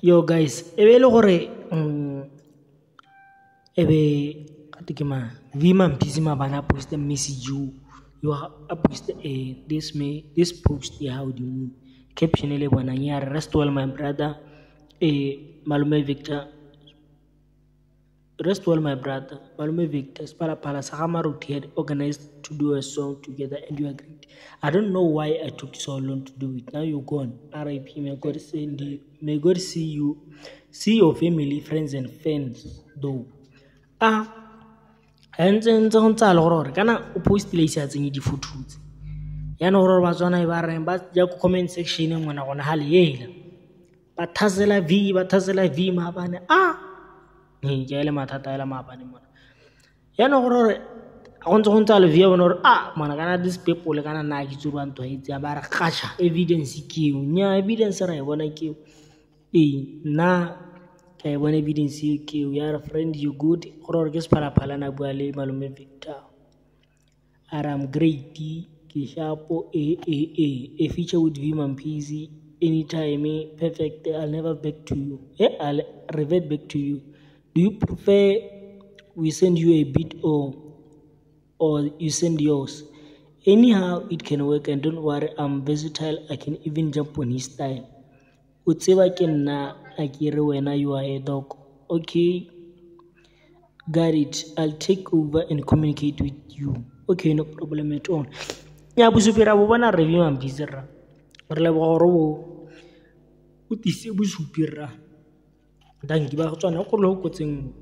Yo guys, e be e le gore e be gate ke mang, V Mampeezy maabane a posta message yo a posta this me this post ya godimo, caption e le bonang ya re, "Rest well, my brother Malome Victor, rest well, my brother Malome Victor. Sphalaphala sa ga Maruti had organized to do a song together and you agreed. I don't know why I took so long to do it. Now you're gone. RIP. May God send you, may God see you, see your family, friends and fans though." A ntse go ntse a le gore kana o postile ise a tsenye di-photo tse, yaanong gore Batswana e ba reng ba ya ko comment section ngwana gona ga le ela ba thasela V, ba thasela V maabane. A ke le mathata ela maabane mona, yaanong gore go ntse a le V a bona gore a mona kana these people kana nna ke itse gore ba ntwaetse ba re gasha evidence ke eo. Nnyaa, evidence ra e bona ke eo. Ee, nna ke a e bona evidence eo ke eo ya re, "Friend, you good?" Gore ke Sphalaphala na bua le Malome Victor, a re, "I'm great, ke sharpo, e e e a feature with V Mampeezy anytime, perfect. I'll never back to you, I'll revert back to you. Do you prefer we send you a beat or you send yours? Anyhow it can work, and don't worry, I'm versatile, I can even jump on his style. O tseba ke nna a ke re wena you are a dog. Okay, got it. I'll take over and communicate with you. Okay, no problem at all." Ya bosupi ra bo bona re V Mampeezy rra, re leboga gore o tlise bosupi rra, dankie. Ba go tswana go le go kotseng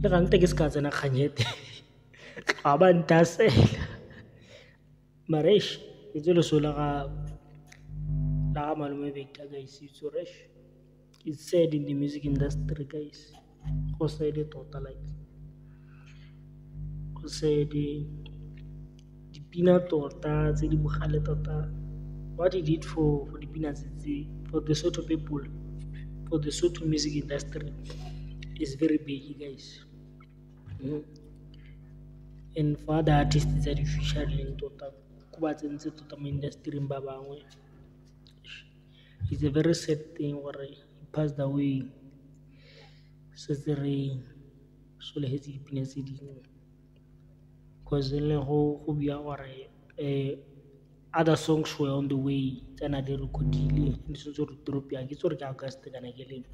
le gante ke se ka tsena kganyete ga ba ntasela mara eish, ke tse leso la ga Malome Victor guys. It's fresh, it's sad in the music industry guys, go sad tota, like go sad. Dipina tota tse di bogale tota, what he did for dipina tse, for the Sotho people, for the Sotho music industry is very big guys. And for other artists tsa di-featuring tota ko ba tsentse tota mo industry-ing ba bangwe, it's a very sad thing gore he passed away setse re sologetse dipina tse dingwe, cause le go bua gore other songs were on the way tse na di recordile, di setse re drop yang ke itse gore ke August kana ke leng.